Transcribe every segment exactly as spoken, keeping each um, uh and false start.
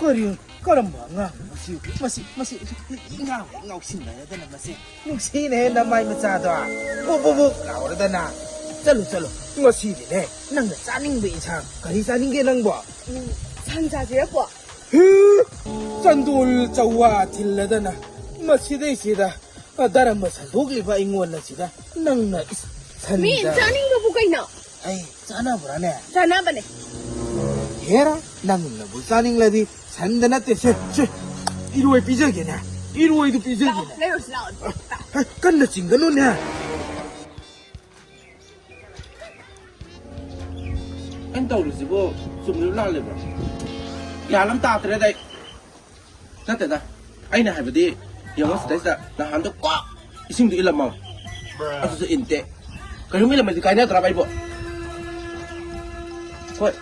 ꯀꯔꯤ? ꯀꯔꯝꯕ ꯑꯉꯥꯡꯅꯣ ꯃꯁꯤ? ꯃꯁꯤ, ꯃꯁꯤ ꯏꯉꯥꯎ ꯉꯥꯎꯁꯤꯟꯅꯔꯗꯅ ꯃꯁꯤ꯫ ꯅꯨꯡꯁꯤꯅꯦ ꯅꯃꯥꯏ ꯃꯆꯥꯗꯣ꯫ ꯕꯨꯛ ꯕꯨꯛ ꯕꯨꯛ ꯂꯥꯎꯔꯗꯅ꯫ ꯆꯠꯂꯨ, ꯆꯠꯂꯨ꯫ ꯉꯁꯤꯗꯤꯅꯦ, ꯅꯪꯅ ꯆꯥꯅꯤꯡꯕ ꯏꯟꯁꯥꯡ꯫ ꯀꯔꯤ ꯆꯥꯅꯤꯡꯒꯦ ꯅꯪꯕꯣ? ꯎꯝ, ꯁꯟ ꯆꯥꯁꯤꯔꯀꯣ? ꯍꯤ! ꯆꯟꯗꯣꯜ ꯆꯋꯥ ꯊꯤꯜꯂꯗꯅ ꯃꯁꯤꯗꯩꯁꯤꯗ ꯙꯔꯃ ꯁꯟꯗꯣꯛꯂꯤꯕ ꯑꯩꯉꯣꯟꯗ ꯁꯤꯗ ꯅꯪꯅ ꯏꯁ, ꯁꯟ ꯃꯤ ꯆꯥ- ꯆꯥꯅꯤꯡꯕꯕꯨ ꯀꯩꯅꯣ? ꯑꯩ ꯆꯥꯅꯕ꯭ꯔꯥꯅꯦ? ꯆꯥꯅꯕꯅꯦ꯫ ꯍꯦꯔꯥ, ꯅꯪꯅꯕꯨ ꯆꯥꯅꯤꯡꯂꯗꯤ ꯁꯟꯗ ꯅꯠꯇꯦ, ꯁꯦ, ꯁꯦ, ꯏꯔꯣꯏ ꯄꯤꯖꯒꯦꯅꯦ, ꯏꯔꯣꯏꯗꯨ ꯄꯤꯖꯒꯦꯅꯦ꯫ ꯂꯩꯔꯨꯁꯤ ꯂꯥꯛꯑꯣ꯫ ꯍꯦ, ꯀꯟꯅ ꯆꯤꯡꯒꯅꯨꯅꯦ꯫ ꯑꯩꯅ ꯇꯧꯔꯤꯁꯤꯕꯨ ꯆꯨꯝꯂꯤꯕ꯭ꯔꯥ ꯂꯥꯜꯂꯤꯕ꯭ꯔꯥ? ꯒ꯭ꯌꯥꯟ ꯑꯃ ꯇꯥꯗ꯭ꯔꯦꯗ ꯑꯩ꯫ ꯅꯠꯇꯦꯗ, ꯑꯩꯅ ꯍꯥꯏꯕꯗꯤ, ꯌꯦꯡꯉꯣ ꯁꯤꯗꯩꯁꯤꯗ ꯅꯍꯥꯟꯗꯣ ꯀꯣꯛ ꯏꯁꯤꯡꯗꯣ ꯏꯜꯂꯝꯃꯣ꯫ ꯑꯗꯨꯁꯨ ꯏꯟꯗꯦ꯫ ꯀꯔꯤꯒꯨꯝꯕ ꯏꯜꯂꯝꯃꯗꯤ ꯀꯥꯏꯅꯗ꯭ꯔꯕ ꯑꯩꯕꯨ? ꯍꯣꯏ,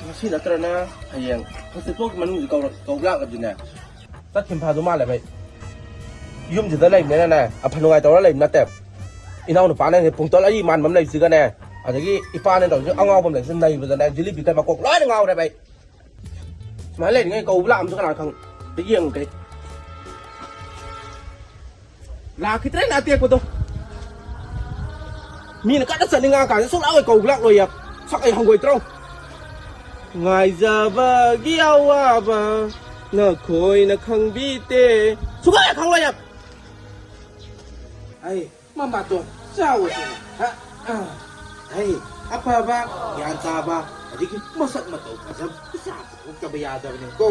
ꯉꯁꯤ ꯅꯠꯇ꯭ꯔꯅ ꯍꯌꯦꯡ ꯍꯧꯖꯤꯛꯐꯥꯎꯒꯤ ꯃꯅꯨꯡꯁꯤ ꯀꯧꯔ-, ꯀꯧꯕ ꯂꯥꯛꯂꯕꯗꯤꯅꯦ, ꯆꯠꯈꯤꯕ ꯐꯥꯗꯧ ꯃꯥꯜꯂꯦꯕ ꯑꯩ꯫ ꯌꯨꯝꯁꯤꯗ ꯂꯩꯕꯅꯤꯅꯅꯦ, ꯑꯐ ꯅꯨꯡꯉꯥꯏ ꯇꯧꯔ ꯂꯩꯕ ꯅꯠꯇꯦ꯫ ꯏꯅꯥꯎ ꯅꯨꯄꯥꯅ ꯍꯦꯛ ꯄꯨꯡꯇꯣꯜ ꯑꯔꯤ ꯃꯥꯟꯕ ꯑꯃ ꯂꯩꯕꯁꯤꯒꯅꯦ, ꯑꯗꯒꯤ ꯏꯄꯥꯅ ꯇꯧꯔꯤꯁꯦ ꯑꯉꯥꯎꯕ ꯑꯃ ꯂꯩꯕꯁꯤ ꯅꯩꯕꯗꯅꯦ, ꯖꯤꯂꯤꯕꯤ ꯀꯩ ꯃꯀꯣꯛ ꯂꯣꯏꯅ ꯉꯥꯎꯔꯦꯕ ꯑꯩ꯫ ꯁꯨꯃꯥꯏꯅ ꯂꯩꯔꯤꯉꯩ ꯀꯧꯕ ꯂꯥꯛꯑꯝꯁꯨ ꯀꯅꯥ ꯈꯪ-, ꯑꯝꯇ ꯌꯦꯡꯉꯨꯒꯦ꯫ ꯂꯥꯛꯈꯤꯗ꯭ꯔꯦꯅꯦ ꯑꯇꯦꯛꯄꯗꯣ꯫ ꯃꯤꯅ ꯀꯟꯅ ꯆꯠꯅꯤꯡꯉꯛꯑ ꯀꯥꯟꯗ ꯁꯨꯡꯂꯥꯛ ꯑꯣꯏ ꯀꯧꯕ ꯂꯥꯛꯂꯣꯏꯌꯦ꯫ ꯁꯛ ꯑꯩ ꯍꯪꯒꯣꯏꯗ꯭ꯔꯣ? ꯉꯥꯏꯖꯕꯒꯤ ꯑꯋꯥꯕ ꯅꯈꯣꯏꯅ ꯈꯪꯕꯤꯗꯦ꯫ ꯁꯨꯡꯈꯪ ꯍꯦꯛ ꯈꯪꯂꯣꯏꯌꯦ꯫ ꯑꯩ ꯃꯃꯥꯇꯣꯟ ꯆꯥꯎꯕꯁꯤꯅ, ꯍꯥ? ꯑꯥ, ꯑꯩ ꯑꯐꯕ, ꯒ꯭ꯌꯥꯟ ꯇꯥꯕ, ꯑꯗꯒꯤ ꯃꯁꯛ ꯃꯇꯧ ꯐꯖꯕ ꯏꯆꯥ ꯄꯣꯛꯇꯕ ꯌꯥꯗꯕꯅꯤꯀꯣ꯫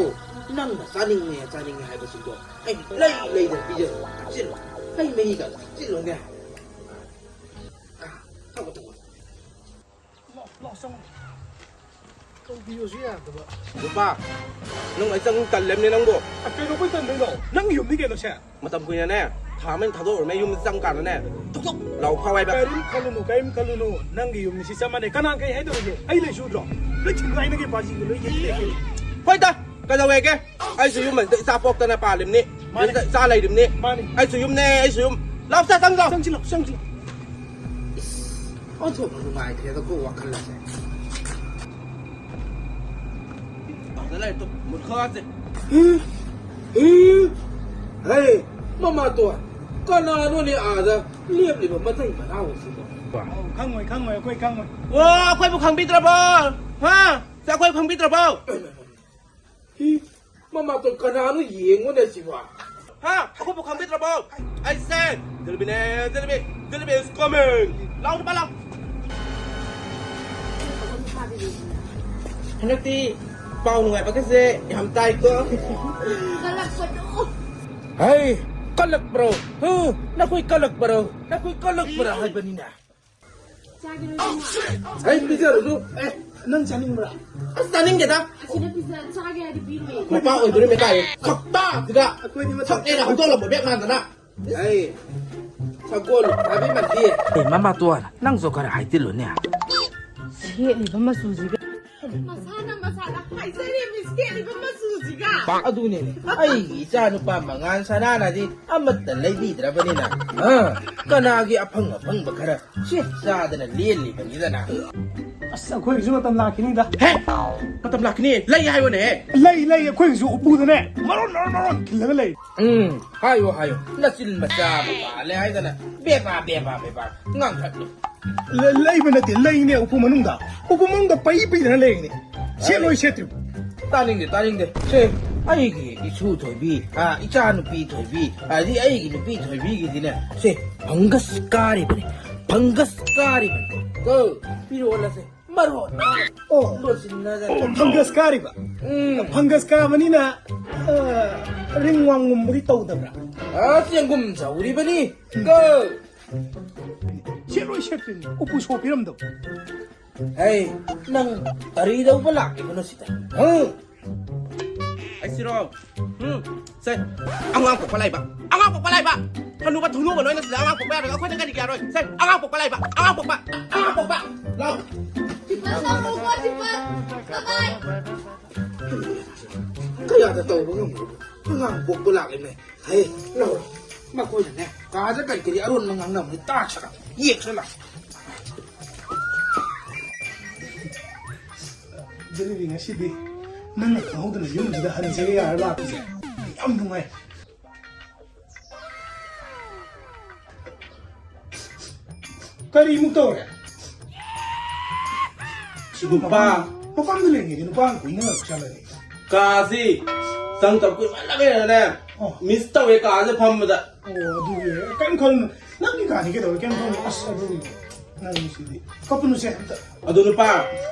ꯅꯪꯅ ꯆꯥꯅꯤꯡꯉꯦ, ꯆꯥꯅꯤꯡꯉꯦ ꯍꯥꯏꯕꯁꯤꯡꯗꯣ ꯑꯩ ꯂꯩ ꯂꯩꯗꯅ ꯄꯤꯖꯔꯤ꯫ ꯊꯛꯆꯤꯜꯂꯨ꯫ ꯍꯩ ꯃꯍꯤꯒ ꯊꯛꯆꯤꯜꯂꯨꯅꯦ꯫ ꯑꯥ, ꯊꯛꯑꯣ, ꯊꯛꯑꯣ꯫ ꯂꯥꯎ, ꯂꯥꯎ, ꯆꯪꯉꯣ꯫ ꯀꯧꯕꯤꯌꯣꯁꯨ ꯌꯥꯗꯕ꯫ ꯅꯨꯄꯥ, ꯅꯪ ꯑꯩ ꯆꯪ ꯇꯜꯂꯦꯕꯅꯦ ꯅꯪꯕꯣ꯫ ꯑ, ꯀꯩꯗꯧꯕꯩ ꯇꯟꯗꯣꯏꯅꯣ? ꯅꯪꯒꯤ ꯌꯨꯝꯅꯤ ꯀꯩꯅꯣ ꯁꯦ꯫ ꯃꯇꯝ ꯀꯨꯏꯅꯅꯦ, ꯊꯥ ꯑꯃ ꯊꯥꯗꯣꯛꯎꯔꯃꯦ, ꯌꯨꯝꯗ ꯆꯪꯀꯥꯟꯗꯅꯦ, ꯊꯨꯛ ꯊꯨꯛ ꯂꯥꯎ ꯐꯥꯎ ꯍꯥꯏꯕ꯫ ꯀꯔꯤꯝ ꯈꯜꯂꯨꯅꯨ, ꯀꯔꯤꯝ ꯈꯜꯂꯨꯅꯨ꯫ ꯅꯪꯒꯤ ꯌꯨꯝꯅꯤ ꯁꯤ ꯆꯞ ꯃꯥꯟꯅꯩ꯫ ꯀꯅꯥ ꯀꯩ ꯍꯥꯏꯗꯧꯔꯤꯒꯦ? ꯑꯩ ꯂꯩꯁꯨꯗ꯭ꯔꯣ? ꯂꯣꯏ ꯊꯤꯡꯒꯥꯏꯅꯒꯦ ꯕꯥꯖꯤꯒ ꯂꯣꯏ ꯌꯦꯛ ꯂꯩꯒꯦ꯫ ꯍꯣꯏꯗ, ꯀꯩꯗꯧꯋꯦꯒꯦ? ꯑꯩꯁꯨ ꯌꯨꯝ ꯑꯁꯤꯗ ꯏꯆꯥ ꯄꯣꯛꯇꯅ ꯄꯥꯜꯂꯤꯕꯅꯤ꯫ ꯃꯥꯅꯤ꯫ ꯌꯨꯝꯗ ꯏꯆꯥ ꯂꯩꯔꯤꯕꯅꯤ꯫ ꯃꯥꯅꯤ꯫ ꯑꯩꯁꯨ ꯌꯨꯝꯅꯦ, ꯑꯩꯁꯨ ꯌꯨꯝ꯫ ꯂꯥꯎ, ꯆꯪ, ꯆꯪ, ꯂꯥꯎ꯫ ꯆꯪꯁꯤ, ꯂꯥꯎ, ꯆꯪꯁꯤ, ꯂꯥꯎ꯫ ꯏꯁ, ꯑꯣꯟꯊꯣꯛꯅ ꯅꯨꯡꯉꯥꯏꯇ꯭ꯔꯦꯗꯀꯣ ꯋꯥꯈꯜ ꯑꯁꯦ꯫ ꯑꯗ ꯃꯨꯔꯈꯥꯁꯦ꯫ ꯍꯦ, ꯃꯃꯥꯇꯣꯟ, ꯀꯅꯥꯅꯣꯅꯦ ꯑꯥꯗ ꯂꯦꯞꯂꯤꯕ ꯃꯇꯩ ꯃꯅꯥꯎ ꯑꯁꯤꯕꯣ? ꯑꯧ, ꯈꯪꯉꯣꯏ, ꯈꯪꯉꯣꯏ, ꯑꯩꯈꯣꯏ ꯈꯪꯉꯣꯏ꯫ ꯑꯣ, ꯑꯩꯈꯣꯏꯕꯨ ꯈꯪꯕꯤꯗ꯭ꯔꯕꯣ? ꯍꯥ? ꯁꯦ, ꯑꯩꯈꯣꯏ ꯈꯪꯕꯤꯗ꯭ꯔꯕꯣ? ꯍꯤ, ꯃꯃꯥꯇꯣꯟ, ꯀꯅꯥꯅꯣ ꯌꯦꯡꯉꯨꯅꯦ ꯁꯤꯕꯣ? ꯍꯥ? ꯑꯩꯈꯣꯏꯕꯨ ꯈꯪꯕꯤꯗ꯭ꯔꯕꯣ? ꯑꯩꯁꯦ ꯖꯤꯂꯤꯕꯤꯅꯦ, ꯖꯤꯂꯤꯕꯤ, ꯖꯤꯂꯤꯕꯤ is coming. ꯂꯥꯎ, ꯅꯨꯄꯥ, ꯂꯥꯎ꯫ ꯍꯟꯗꯛꯇꯤ ꯄꯥꯎ ꯅꯨꯡꯉꯥꯏꯕꯒꯁꯦ ꯌꯥꯝ ꯇꯥꯏꯀꯣ꯫ ꯀꯜꯂꯛꯄꯗꯣ꯫ ꯍꯩ, ꯀꯜꯂꯛꯄ꯭ꯔꯣ? ꯍꯨ, ꯅꯈꯣꯏ ꯀꯜꯂꯛꯄ꯭ꯔꯣ? ꯅꯈꯣꯏ ꯀꯜꯂꯛꯄ꯭ꯔꯥ ꯍꯥꯏꯕꯅꯤꯅ꯫ ꯆꯥꯒꯤꯔꯣꯏ, ꯏꯕꯨꯡꯉꯣ? ꯑꯩ ꯄꯤꯖꯔꯨꯅꯨ꯫ ꯑꯦ, ꯅꯪ ꯆꯥꯅꯤꯡꯕ꯭ꯔꯥ? ꯑꯁ, ꯆꯥꯅꯤꯡꯗꯦꯗ꯫ ꯑꯁꯤꯗ ꯄꯤꯖ-, ꯆꯥꯒꯦ ꯍꯥꯏꯗꯤ ꯄꯤꯔꯣꯏꯌꯦ꯫ ꯅꯨꯄꯥ ꯑꯣꯏꯗꯣꯔꯤꯃꯦ ꯇꯥꯏꯌꯦ꯫ ꯁꯛꯇꯥꯁꯤꯒ꯫ ꯑꯩꯈꯣꯏꯗꯤ ꯃꯊꯛ ꯁꯛꯅꯦꯅ ꯍꯧꯗꯣꯛꯂꯝꯕ ꯕꯦꯛ ꯃꯥꯟꯗꯅ꯫ ꯑꯩ ꯁꯒꯣꯜ ꯍꯥꯏꯕ ꯃꯟꯗꯦ꯫ ꯑꯦ, ꯃꯃꯥꯇꯣꯟ, ꯅꯪꯁꯨ ꯈꯔ ꯍꯥꯏꯖꯤꯜꯂꯨꯅꯦ꯫ ꯁꯦꯠꯂꯤꯕ ꯃꯆꯨꯁꯤꯒ꯫ ꯃꯁꯥꯅ ꯃꯁꯥꯗ ꯍꯥꯏꯖꯔꯤꯕ ꯁꯦꯠꯂꯤꯕ ꯃꯆꯨꯁꯤꯒ꯫ ꯑꯗꯨꯅꯤꯅꯦ, ꯑꯩꯒꯤ ꯏꯆꯥ ꯅꯨꯄꯥ ꯃꯉꯥꯜ ꯁꯅꯥꯅꯗꯤ ꯑꯃꯠꯇ ꯂꯩꯕꯤꯗ꯭ꯔꯕꯅꯤꯅ, ꯑ, ꯀꯅꯥꯒꯤ ꯑꯐꯪ ꯑꯐꯪꯕ ꯈꯔ ꯁꯤ ꯆꯥꯗꯅ ꯂꯦꯜꯂꯤꯕꯅꯤꯗꯅ꯫ ꯑꯁ, ꯑꯩꯈꯣꯏꯒꯤꯁꯨ ꯃꯇꯝ ꯂꯥꯛꯈꯤꯅꯤꯗ꯫ ꯍꯦ! ꯃꯇꯝ ꯂꯥꯛꯈꯤꯅꯤ? ꯂꯩ ꯍꯥꯏꯌꯨꯅꯦ꯫ ꯂꯩ, ꯂꯩ, ꯑꯩꯈꯣꯏꯒꯤꯁꯨ ꯎꯄꯨꯗꯅꯦ ꯃꯔꯣꯟ, ꯃꯔꯣꯟ, ꯃꯔꯣꯟ ꯈꯤꯜꯂꯒ ꯂꯩ꯫ ꯎꯝ, ꯍꯥꯏꯌꯣ, ꯍꯥꯏꯌꯣ, ꯅꯆꯤꯟ ꯃꯆꯥ ꯑꯃ ꯄꯥꯜꯂꯦ ꯍꯥꯏꯗꯅ ꯕꯦꯕꯥ, ꯕꯦꯕꯥ, ꯕꯦꯕꯥ ꯉꯥꯡꯊꯠꯂꯨ꯫ ꯂ-, ꯂꯩꯕ ꯅꯠꯇꯦ, ꯂꯩꯅꯦ ꯎꯄꯨ ꯃꯅꯨꯡꯗ꯫ ꯎꯄꯨ ꯃꯅꯨꯡꯗ ꯄꯩ ꯄꯩꯗꯅ ꯂꯩꯔꯤꯅꯦ꯫ ꯁꯦꯠꯂꯣꯏ, ꯁꯦꯠꯇ꯭ꯔꯤꯕ꯫ ꯇꯥꯅꯤꯡꯗꯦ, ꯇꯥꯅꯤꯡꯗꯦ꯫ ꯁꯦ, ꯑꯩꯒꯤ ꯏꯁꯨ ꯊꯣꯏꯕꯤ, ꯑ, ꯏꯆꯥ ꯅꯨꯄꯤ ꯊꯣꯏꯕꯤ, ꯑꯗꯤ ꯑꯩꯒꯤ ꯅꯨꯄꯤ ꯊꯣꯏꯕꯤꯒꯤꯗꯤꯅꯦ, ꯁꯦ, fungus ꯀꯥꯔꯤꯕꯅꯦ, fungus ꯀꯥꯔꯤꯕꯅꯦ꯫ ꯀꯣ, ꯄꯤꯔꯛꯑꯣꯂꯁꯦ, ꯃꯔꯣꯟ꯫ ꯑꯣ꯫ ꯂꯣꯟꯁꯤꯟꯅꯗꯅ꯫ ꯑꯣ, fungus ꯀꯥꯔꯤꯕ? ꯎꯝ꯫ Fungus ꯀꯥꯕꯅꯤꯅ, ꯑ, ring wormꯒꯨꯝꯕꯗꯤ ꯇꯧꯗꯕ꯭ꯔꯥ? ꯑ, ꯆꯦꯡꯒꯨꯝ ꯆꯥꯎꯔꯤꯕꯅꯤ꯫ ꯎꯝ꯫ ꯀꯣ꯫ ꯁꯦꯠꯂꯣꯏ, ꯁꯦꯠꯇ꯭ꯔꯤꯅꯦ, ꯎꯄꯨ ꯁꯣ ꯄꯤꯔꯝꯗꯕ꯫ ꯍꯩ, ꯅꯪ ꯀꯔꯤ ꯇꯧꯕ ꯂꯥꯛꯂꯤꯕꯅꯣ ꯁꯤꯗ? ꯍꯪ? ꯑꯩꯁꯤꯔꯣ? ꯎꯝ, ꯁꯦ, ꯑꯉꯥꯡ ꯄꯣꯛꯄ ꯂꯥꯛꯏꯕ, ꯑꯉꯥꯡ ꯄꯣꯛꯄ ꯂꯥꯛꯏꯕ꯫ ꯍꯅꯨꯕ ꯊꯨꯅꯨꯕ ꯅꯣꯏꯅ ꯁꯤꯗ ꯑꯉꯥꯡ ꯄꯣꯛꯄ ꯌꯥꯔꯣꯏ, ꯑꯩꯈꯣꯏꯅ ꯀꯔꯤꯒꯤ ꯌꯥꯔꯣꯏ? ꯁꯦ, ꯑꯉꯥꯡ ꯄꯣꯛꯄ ꯂꯥꯛꯏꯕ, ꯑꯉꯥꯡ ꯄꯣꯛꯄ, ꯑꯉꯥꯡ ꯄꯣꯛꯄ꯫ ꯂꯥꯎ꯫ Cheaper ꯂꯧꯔꯣꯀꯣ, cheaper. ꯕꯥꯏ ꯕꯥꯏ꯫ ꯀꯌꯥꯗ ꯇꯧꯕ ꯉꯝꯕ ꯑꯉꯥꯡ ꯄꯣꯛꯄ ꯂꯥꯛꯂꯤꯃꯦ꯫ ꯍꯩ, ꯂꯧꯔꯣ꯫ ꯃꯈꯣꯏꯅꯅꯦ, ꯀꯥꯗ ꯀꯔꯤ ꯀꯔꯤ ꯑꯔꯣꯟꯕ ꯉꯥꯡꯅꯕꯅꯤ ꯇꯥꯁꯤꯔ, ꯌꯦꯡꯁꯤꯔ꯫ ꯖꯤꯂꯤꯕꯤ, ꯉꯁꯤꯗꯤ ꯅꯪꯅ ꯈꯪꯍꯧꯗꯅ ꯌꯨꯝꯁꯤꯗ ꯍꯟꯖꯒꯦ ꯌꯥꯔ ꯂꯥꯛꯄꯁꯦ ꯑꯩ ꯌꯥꯝ ꯅꯨꯡꯉꯥꯏ꯫ ꯀꯔꯤꯃꯨꯛ ꯇꯧꯔꯦ? ꯁꯤꯕꯨ ꯅꯨꯄꯥ꯫ ꯃꯄꯥꯝ-, ꯃꯄꯥꯝꯗ ꯂꯩꯔꯤꯉꯩꯗ ꯅꯨꯄꯥ ꯑꯃ ꯀꯣꯏꯅꯔꯛꯄ ꯆꯠꯂꯅꯤ꯫ ꯀꯥꯁꯤ ꯆꯪꯗꯕ ꯀꯨꯏꯃꯜꯂꯕꯅꯤꯅꯅꯦ, ꯑꯣ꯫ Miss ꯇꯧꯋꯦ ꯀꯥꯁꯦ ꯐꯝꯕꯗ꯫ ꯑꯣ, ꯑꯗꯨꯒꯤ ꯀꯩꯝ ꯈꯜꯂꯨꯅꯨ꯫ ꯅꯪꯒꯤ ꯀꯥꯅꯤ ꯀꯩꯗꯧꯔꯦ? ꯀꯩꯝ ꯈꯜꯂꯨꯅꯨ꯫ ꯑꯁ, ꯑꯗꯨꯒꯤ ꯅꯪꯒꯤꯁꯤꯗꯤ꯫ ꯀꯞꯄꯨꯅꯨꯁꯦ ꯑꯝꯇ꯫ ꯑꯗꯨ ꯅꯨꯄꯥ,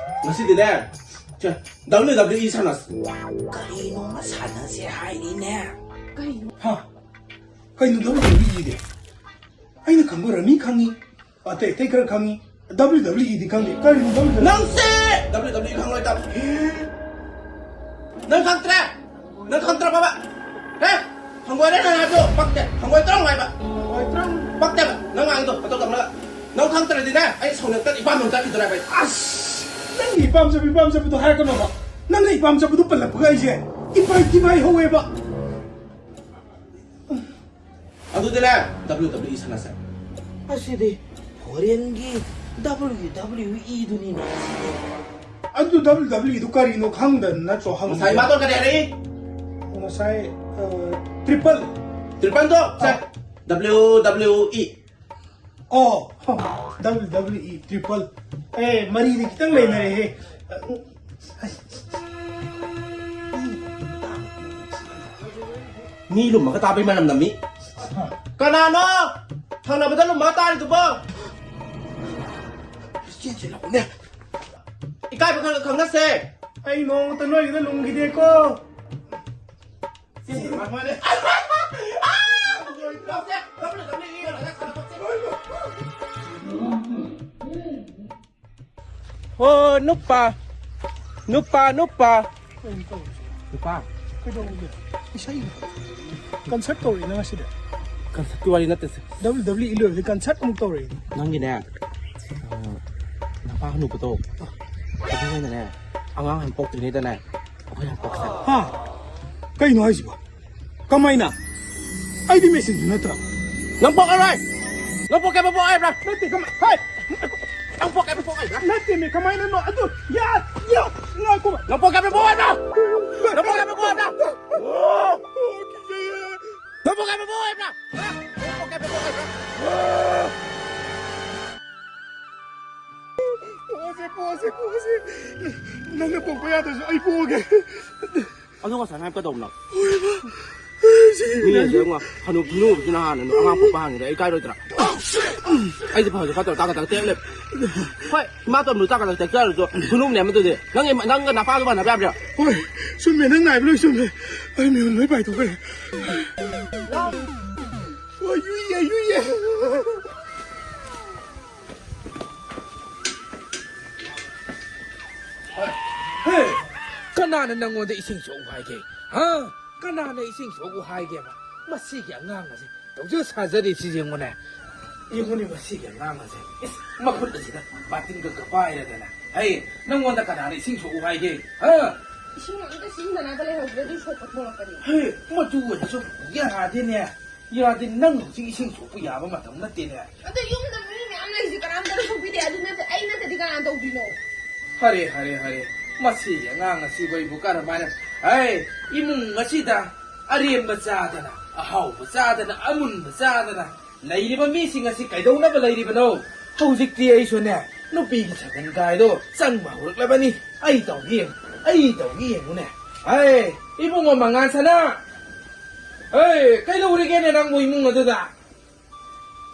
ꯉꯁꯤꯗꯤꯅꯦ, ꯁꯦ, W W E ꯁꯥꯟꯅꯁꯤ꯫ ꯀꯔꯤꯅꯣꯃ ꯁꯥꯟꯅꯁꯦ ꯍꯥꯏꯔꯤꯅꯦ꯫ ꯀꯩꯅꯣ? ꯍꯥ? ꯀꯩꯅꯣ W W E ꯗꯤ? ꯑꯩꯅ ꯈꯪꯕ ꯔꯃꯤ ꯈꯪꯉꯤ, ꯑꯇꯩ ꯑꯇꯩ ꯈꯔ ꯈꯪꯉꯤ, W W E ꯗꯤ ꯈꯪꯗꯦ꯫ ꯀꯔꯤꯅꯣ W W E? ꯅꯪꯁꯦ W W E ꯈꯪꯂꯣꯏꯗꯕ꯫ ꯅꯪ ꯈꯪꯗ꯭ꯔꯦ? ꯅꯪ ꯈꯪꯗ꯭ꯔꯕꯕ? ꯍꯦ? ꯍꯪꯒꯣꯏꯔꯦ ꯅꯪ ꯍꯥꯏꯕꯗꯣ? ꯄꯛꯇꯦ꯫ ꯍꯪꯒꯣꯏꯇ꯭ꯔꯪ ꯍꯥꯏꯕ꯫ ꯍꯪꯒꯣꯏꯇ꯭ꯔꯪ? ꯄꯛꯇꯦꯕ꯫ ꯅꯪ ꯉꯥꯡꯉꯤꯗꯣ ꯃꯇꯧ ꯇꯝꯂꯒ꯫ ꯅꯪ ꯈꯪꯗ꯭ꯔꯗꯤꯅꯦ, ꯑꯩ ꯁꯥꯎꯅꯤꯡꯉꯛꯇꯅ ꯏꯄꯥꯝ ꯑꯃ ꯆꯠꯈꯤꯗꯣꯔꯦ ꯍꯥꯏꯕ ꯑꯩ꯫ ꯑꯁ! ꯅꯪꯒꯤ ꯏꯄꯥꯝ ꯆꯠꯄ, ꯏꯄꯥꯝ ꯆꯠꯄꯗꯣ ꯍꯥꯏꯔꯛꯀꯅꯣꯕ꯫ ꯅꯪꯅ ꯏꯄꯥꯝ ꯆꯠꯄꯗꯣ ꯄꯜꯂꯛꯄꯒ ꯑꯩꯁꯦ ꯏꯄꯥꯏ ꯊꯤꯄꯥꯏ ꯍꯧꯋꯦꯕ꯫ ꯑꯗꯨꯗꯤꯅꯦ, W W E ꯁꯥꯟꯅꯁꯦ꯫ ꯑꯁꯤꯗꯤ foreign ꯒꯤ W W E ꯗꯨꯅꯤꯅꯦ꯫ ꯑꯗꯨ W W E ꯗꯨ ꯀꯔꯤꯅꯣ ꯈꯪꯗꯅ ꯅꯠꯇ꯭ꯔꯣ ꯍꯪꯉꯤꯗꯣ? ꯉꯁꯥꯏ ꯃꯥꯗꯣ ꯀꯔꯤ ꯍꯥꯏꯔꯛꯏ? ꯉꯁꯥꯏ, ꯑ, triple꯫ Triple ꯗꯣ? ꯁꯦ, ꯑ꯫ W W E꯫ ꯑꯣ, W W E triple꯫ ꯑꯦ, ꯃꯔꯤꯗꯤ ꯈꯤꯇꯪ ꯂꯩꯅꯔꯦꯍꯦ꯫ ꯃꯤ ꯂꯨꯝꯃꯒ ꯇꯥꯕꯩ ꯃꯅꯝ ꯅꯝꯃꯤ꯫ ꯀꯅꯥꯅꯣ ꯊꯪꯅꯕꯗ ꯂꯨꯝꯃꯒ ꯇꯥꯔꯤꯗꯨꯕꯣ? ꯆꯦꯟꯁꯤꯜꯂꯛꯎꯅꯦ꯫ ꯏꯀꯥꯏꯕ ꯈꯔ ꯈꯪꯅꯁꯦ꯫ ꯑꯩ ꯅꯣꯡꯃꯇ ꯅꯣꯏꯒꯤꯗ ꯂꯨꯝꯈꯤꯗꯦꯀꯣ꯫ ꯑꯣ, ꯅꯨꯄꯥ, ꯅꯨꯄꯥ, ꯅꯨꯄꯥ꯫ ꯀꯩꯅꯣ ꯇꯧꯔꯤꯁꯦ? ꯅꯨꯄꯥ꯫ ꯀꯩꯗꯧꯔꯒꯦ? ꯏꯁꯩ concert ꯇꯧꯔꯤꯅ ꯉꯁꯤꯗꯤ꯫ Concert ꯀꯤ ꯋꯥꯔꯤ ꯅꯠꯇꯦꯁꯦ꯫ W W E ꯂꯣꯏꯕꯗꯤ concert ꯑꯃꯨꯛ ꯇꯧꯔꯛꯏ꯫ ꯅꯪꯒꯤꯅꯦ, ꯑ, ꯅꯄꯥ ꯍꯅꯨꯕꯗꯣ, ꯑꯗꯨ ꯑꯣꯏꯅꯅꯦ, ꯑꯉꯥꯡ ꯍꯥꯟꯅ ꯄꯣꯛꯇ꯭ꯔꯤꯉꯩꯗꯅꯦ, ꯑꯩꯈꯣꯏ ꯍꯥꯟꯅ ꯄꯣꯛꯁꯦ꯫ ꯍꯥ? ꯀꯩꯅꯣ ꯍꯥꯏꯁꯤꯕꯣ? ꯀꯃꯥꯏꯅ? ꯑꯩꯗꯤ ꯃꯦꯁꯤꯟꯁꯨ ꯅꯠꯇ꯭ꯔꯥ? ꯅꯪ ꯄꯣꯛꯑꯔꯣꯏ! ꯅꯪ ꯄꯣꯛꯀꯦ ꯄꯣꯛꯑꯣ ꯍꯥꯏꯕ꯭ꯔꯥ? ꯅꯠꯇꯦ, ꯀꯃꯥꯏ-, ꯍꯥꯏ! ꯅꯪ ꯄꯣꯛ ꯀꯥꯏꯕ ꯄꯣꯛ ꯍꯥꯏꯕ꯭ꯔꯥ? ꯅꯠꯇꯦꯃꯤ, ꯀꯃꯥꯏꯅꯅꯣ? ꯑꯗꯨ, ꯌꯥ, ꯌꯥ, ꯉꯥꯏꯈꯣꯕ꯫ ꯅꯪ ꯄꯣꯛ ꯀꯥꯏꯕ ꯄꯣꯛ ꯍꯥꯏꯕ꯭ꯔꯥ? ꯅꯪ ꯄꯣꯛ ꯀꯥꯏꯕ ꯄꯣꯛ ꯍꯥꯏꯕ꯭ꯔꯥ? ꯅꯪ ꯄꯣꯛ ꯀꯥꯏꯕ ꯄꯣꯛ ꯍꯥꯏꯕ꯭ꯔꯥ? ꯍꯥ? ꯅꯪ ꯄꯣꯛ ꯀꯥꯏꯕ ꯄꯣꯛ ꯍꯥꯏꯕ꯭ꯔꯥ? ꯄꯣꯛꯑꯁꯦ, ꯄꯣꯛꯑꯁꯦ, ꯄꯣꯛꯑꯁꯦ꯫ ꯅꯪꯅ ꯄꯣꯛꯄ ꯌꯥꯗ꯭ꯔꯁꯨ ꯑꯩ ꯄꯣꯛꯑꯒꯦ꯫ ꯑꯗꯣ ꯉꯁꯥꯏ ꯍꯥꯏꯕ ꯀꯩꯗꯧꯕꯅꯣ? ꯃꯤ ꯑꯁꯦ ꯌꯦꯡꯉꯣ, ꯍꯅꯨ ꯍꯅꯨꯕꯁꯤꯅ ꯍꯥꯟꯅ ꯑꯉꯥꯡ ꯄꯣꯛꯄ ꯍꯥꯡꯉꯤꯗ ꯑꯩ ꯀꯥꯏꯔꯣꯏꯗ꯭ꯔꯥ? ꯑꯩꯁꯦ ꯐꯁꯨ ꯐꯠꯇ꯭ꯔ ꯇꯥꯛꯀ ꯇꯥꯛ ꯇꯦꯛꯂꯦ꯫ ꯍꯣꯏ, ꯏꯃꯥꯇꯣꯟꯕꯨ ꯇꯥꯛꯀ ꯇꯥꯛ ꯇꯦꯛꯆꯔꯁꯨ ꯍꯅꯨꯕꯅꯦ ꯑꯃꯗꯨꯗꯤ꯫ ꯅꯪ ꯅꯪꯒ ꯅꯄꯥꯒ ꯃꯥꯟꯅꯕ ꯌꯥꯕ꯭ꯔꯥ? ꯍꯣꯏ, ꯆꯨꯝꯃꯦ, ꯅꯪ ꯅꯥꯏꯕ ꯂꯣꯏ ꯆꯨꯝꯃꯦ꯫ ꯑꯩ ꯃꯤꯍꯨꯟ ꯂꯣꯏ ꯄꯥꯏꯊꯣꯛꯈ꯭ꯔꯦ꯫ ꯍꯣꯏ, ꯌꯨꯏꯌꯦ, ꯌꯨꯏꯌꯦ꯫ ꯍꯦ! ꯀꯅꯥꯅ ꯅꯪꯉꯣꯟꯗ ꯏꯁꯤꯡ ꯁꯣꯛꯎ ꯍꯥꯏꯒꯦ? ꯍꯥ? ꯀꯅꯥꯅ ꯏꯁꯤꯡ ꯁꯣꯛꯎ ꯍꯥꯏꯒꯦꯕ? ꯃꯁꯤꯒꯤ ꯑꯉꯥꯡ ꯑꯁꯦ ꯇꯧꯖ ꯁꯥꯖꯔꯤꯁꯤ ꯌꯦꯡꯉꯨꯅꯦ꯫ ꯌꯦꯡꯉꯨꯅꯦ ꯃꯁꯤꯒꯤ ꯑꯉꯥꯡ ꯑꯁꯦ꯫ ꯏꯁ, ꯃꯈꯨꯠ ꯑꯁꯤꯗ ꯕꯥꯇꯤꯟꯒ ꯄꯥꯏꯔꯗꯅ꯫ ꯍꯩ, ꯅꯪꯉꯣꯟꯗ ꯀꯅꯥꯅ ꯏꯁꯤꯡ ꯁꯣꯛꯎ ꯍꯥꯏꯒꯦ? ꯍꯥ? ꯏꯁꯤꯡ ꯑꯝꯇ ꯁꯤꯖꯤꯟꯅꯅꯕ ꯂꯩꯍꯧꯗ꯭ꯔꯦ, ꯑꯗꯨ ꯁꯣꯛꯄ ꯊꯣꯛꯂꯛꯄꯅꯤ꯫ ꯍꯦ, ꯃꯗꯨ ꯑꯣꯏꯔꯁꯨ ꯌꯥꯗꯦꯅꯦ꯫ ꯌꯥꯗꯦ, ꯅꯪ ꯍꯧꯖꯤꯛ ꯏꯁꯤꯡ ꯁꯣꯛꯄ ꯌꯥꯕ ꯃꯇꯝ ꯅꯠꯇꯦꯅꯦ꯫ ꯑꯗꯣ ꯌꯨꯝꯗ ꯃꯤ ꯃꯌꯥꯝ ꯂꯩꯁꯦ ꯀꯅꯥꯝꯇꯅ ꯁꯣꯛꯄꯤꯗꯦ, ꯑꯗꯨ ꯅꯠꯇꯦ, ꯑꯩ ꯅꯠꯇꯗꯤ ꯀꯅꯥꯅ ꯇꯧꯗꯣꯏꯅꯣ? ꯍꯔꯦ, ꯍꯔꯦ, ꯍꯔꯦ, ꯃꯁꯤꯒꯤ ꯑꯉꯥꯡ ꯑꯁꯤꯕꯨ ꯑꯩꯕꯨ ꯀꯔꯝꯍꯥꯏꯅ, ꯍꯩ, ꯏꯃꯨꯡ ꯑꯁꯤꯗ ꯑꯔꯦꯝꯕ ꯆꯥꯗꯅ, ꯑꯍꯥꯎꯕ ꯆꯥꯗꯅ, ꯑꯃꯨꯟꯕ ꯆꯥꯗꯅ ꯂꯩꯔꯤꯕ ꯃꯤꯁꯤꯡ ꯑꯁꯤ ꯀꯩꯗꯧꯅꯕ ꯂꯩꯔꯤꯕꯅꯣ? ꯍꯧꯖꯤꯛꯇꯤ ꯑꯩꯁꯨꯅꯦ, ꯅꯨꯄꯤꯒꯤ ꯁꯒꯟ ꯀꯥꯏꯗꯣ ꯆꯪꯕ ꯍꯧꯔꯛꯂꯕꯅꯤ꯫ ꯑꯩ ꯇꯧꯒꯦ ꯌꯦꯡꯉꯨ, ꯑꯩ ꯇꯧꯒꯦ ꯌꯦꯡꯉꯨꯅꯦ꯫ ꯍꯩ, ꯏꯕꯨꯡꯉꯣ ꯃꯉꯥꯟ ꯁꯅꯥ, ꯍꯩ, ꯀꯩꯗꯧꯔꯤꯒꯦꯅꯦ ꯅꯪꯕꯨ ꯏꯃꯨꯡ ꯑꯗꯨꯗ?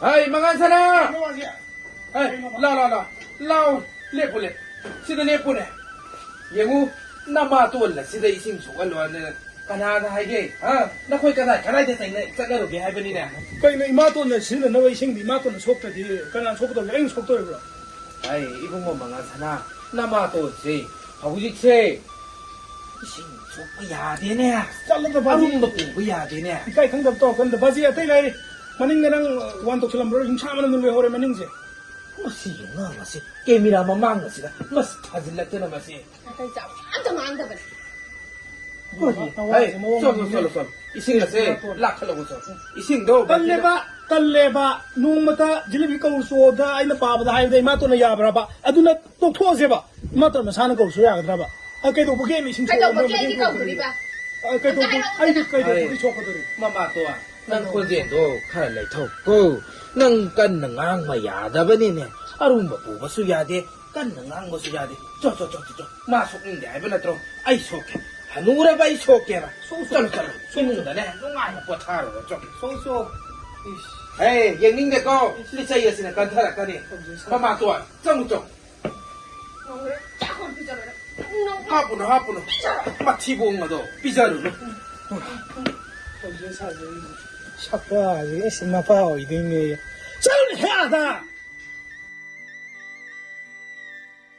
ꯍꯩ, ꯃꯉꯥꯟ ꯁꯅꯥ! ꯀꯩꯅꯣ ꯍꯥꯏꯁꯦ? ꯍꯩ, ꯀꯩꯅꯣ? ꯂꯥꯎ, ꯂꯥꯎ, ꯂꯥꯎ꯫ ꯂꯥꯎ, ꯂꯦꯞꯄꯨ, ꯂꯦꯞꯄꯨ꯫ ꯁꯤꯗ ꯂꯦꯞꯄꯨꯅꯦ꯫ ꯌꯦꯡꯉꯨ, ꯅꯃꯥꯇꯣꯟ ꯑꯁꯤꯗ ꯏꯁꯤꯡ ꯁꯣꯛꯍꯜꯂꯣ ꯍꯥꯏꯅ ꯀꯅꯥꯅ ꯍꯥꯏꯒꯦ? ꯍꯥ? ꯅꯈꯣꯏ ꯀꯗꯥꯏ, ꯀꯗꯥꯏꯗ ꯆꯠꯅ-, ꯆꯠꯅꯔꯨꯒꯦ ꯍꯥꯏꯕꯅꯤꯅꯦ? ꯀꯩꯅꯣ, ꯏꯃꯥꯇꯣꯟꯅ ꯁꯤꯖꯤꯟꯅꯅꯕ ꯏꯁꯤꯡꯗꯤ ꯏꯃꯥꯇꯣꯟꯅ ꯁꯣꯛꯇ꯭ꯔꯗꯤ ꯀꯅꯥꯅ ꯁꯣꯛꯀꯗꯧꯔꯤꯒꯦ? ꯑꯩꯅ ꯁꯣꯛꯇꯧꯔꯤꯕ꯭ꯔꯣ? ꯍꯩ, ꯏꯕꯨꯡꯉꯣ ꯃꯉꯥꯜ ꯁꯅꯥ, ꯅꯃꯥꯇꯣꯟꯁꯦ ꯍꯧꯖꯤꯛꯁꯦ ꯏꯁꯤꯡ ꯁꯣꯛꯄ ꯌꯥꯗꯦꯅꯦ꯫ ꯆꯠꯂꯗ ꯕꯥꯖꯤ꯫ ꯑꯔꯨꯝꯕ ꯄꯨꯕ ꯌꯥꯗꯦꯅꯦ꯫ ꯏꯀꯥꯏ ꯈꯪꯗꯕ ꯇꯧꯔꯛꯀꯅꯨꯗ꯫ ꯕꯥꯖꯤ ꯑꯇꯩ ꯂꯥꯏꯔꯤ꯫ ꯃꯅꯤꯡꯗ ꯅꯪ ꯋꯥꯟ ꯇꯧꯁꯜꯂꯝꯕ꯭ꯔꯣ? ꯌꯨꯝꯁꯥ ꯃꯅꯨꯡꯗ ꯂꯣꯏꯍꯧꯔꯦ ꯃꯅꯤꯡꯁꯦ꯫ ꯃꯁꯤꯒꯤ ꯑꯉꯥꯡ ꯑꯁꯤ ꯀꯦꯃꯦꯔꯥ ꯃꯃꯥꯡ ꯑꯁꯤꯗ ꯃꯁꯤ ꯊꯥꯖꯤꯜꯂꯛꯇꯅ ꯃꯁꯤ꯫ ꯅꯥꯇꯩ ꯆꯥꯕ ꯑꯝꯇ ꯉꯥꯡꯗꯕꯅꯤ꯫ ꯍꯩ, ꯆꯠꯂꯣ, ꯆꯠꯂꯣ, ꯆꯠꯂꯣ꯫ ꯏꯁꯤꯡ ꯑꯁꯦ ꯂꯥꯛꯈꯠꯂꯛꯑꯣ, ꯆꯠꯂꯣ꯫ ꯏꯁꯤꯡꯗꯣ ꯇꯜꯂꯦꯕ, ꯇꯜꯂꯦꯕ꯫ ꯅꯣꯡꯃꯇ ꯖꯤꯂꯤꯕꯤ ꯀꯧꯔꯨꯆꯣꯗ ꯑꯩꯅ ꯄꯥꯕꯗ ꯍꯥꯏꯕꯗ ꯏꯃꯥꯇꯣꯟꯅ ꯌꯥꯕ꯭ꯔꯕ? ꯑꯗꯨꯅ ꯇꯣꯛꯊꯣꯛꯑꯁꯦꯕ꯫ ꯏꯃꯥꯇꯣꯟ ꯃꯁꯥꯅ ꯀꯧꯔꯁꯨ ꯌꯥꯒꯗ꯭ꯔꯕ? ꯑ, ꯀꯩꯗꯧꯕꯒꯤ ꯑꯩꯅ ꯏꯁꯤꯡ ꯁꯣꯛꯑꯒ ꯀꯩꯗꯧꯕꯒꯤ ꯃꯇꯦꯡ ꯑꯩꯗꯤ ꯄꯥꯡꯗꯣꯔꯤꯕ? ꯀꯧꯗꯣꯔꯤꯕ? ꯑ, ꯀꯩꯗꯧꯕ-, ꯑꯩꯗꯤ ꯀꯩꯗꯧꯕꯒꯤ ꯁꯣꯛꯀꯗꯣꯔꯤ? ꯃꯃꯥꯇꯣꯟ, ꯅꯪ ꯈꯣꯟꯖꯦꯜꯗꯣ ꯈꯔ ꯂꯩꯊꯧ ꯀꯣ꯫ ꯅꯪ ꯀꯟꯅ ꯉꯥꯡꯕ ꯌꯥꯗꯕꯅꯤꯅꯦ꯫ ꯑꯔꯨꯝꯕ ꯄꯨꯕꯁꯨ ꯌꯥꯗꯦ, ꯀꯟꯅ ꯉꯥꯡꯕꯁꯨ ꯌꯥꯗꯦ꯫ ꯆꯣ, ꯆꯣ, ꯆꯣ, ꯆꯣ, ꯆꯣ꯫ ꯃꯥ ꯁꯣꯛꯅꯤꯡꯗꯦ ꯍꯥꯏꯕ ꯅꯠꯇ꯭ꯔꯣ? ꯑꯩ ꯁꯣꯛꯀꯦ꯫ ꯍꯅꯨꯔꯕ ꯑꯩ ꯁꯣꯛꯀꯦꯕ꯫ ꯆꯠꯂꯣ, ꯆꯠꯂꯣ꯫ ꯏꯃꯨꯡꯗꯅꯦ ꯅꯨꯡꯉꯥꯏꯅ ꯄꯣꯊꯥꯔꯨꯔꯣ, ꯆꯠꯂꯣ꯫ ꯁꯣꯛ, ꯁꯣꯛ꯫ ꯏꯁ꯫ ꯍꯦ, ꯌꯦꯡꯅꯤꯡꯗꯦꯀꯣ꯫ ꯂꯤꯆꯩ ꯑꯁꯤꯅ ꯀꯟꯊꯔꯛꯀꯅꯤ꯫ ꯃꯃꯥꯇꯣꯟ, ꯆꯪꯉꯨ, ꯆꯪꯉꯨ꯫ ꯍꯥꯞꯄꯨꯅꯨ, ꯍꯥꯞꯄꯨꯅꯨ꯫ ꯃꯊꯤꯕꯣꯡ ꯑꯗꯣ ꯄꯤꯖꯔꯨꯅꯨ꯫ ꯁꯛꯇꯥꯁꯤ, ꯑꯁ, ꯃꯄꯥ ꯑꯣꯏꯗꯣꯏꯅꯦ꯫ ꯆꯠꯂꯨꯅꯦ, ꯑꯥꯗ!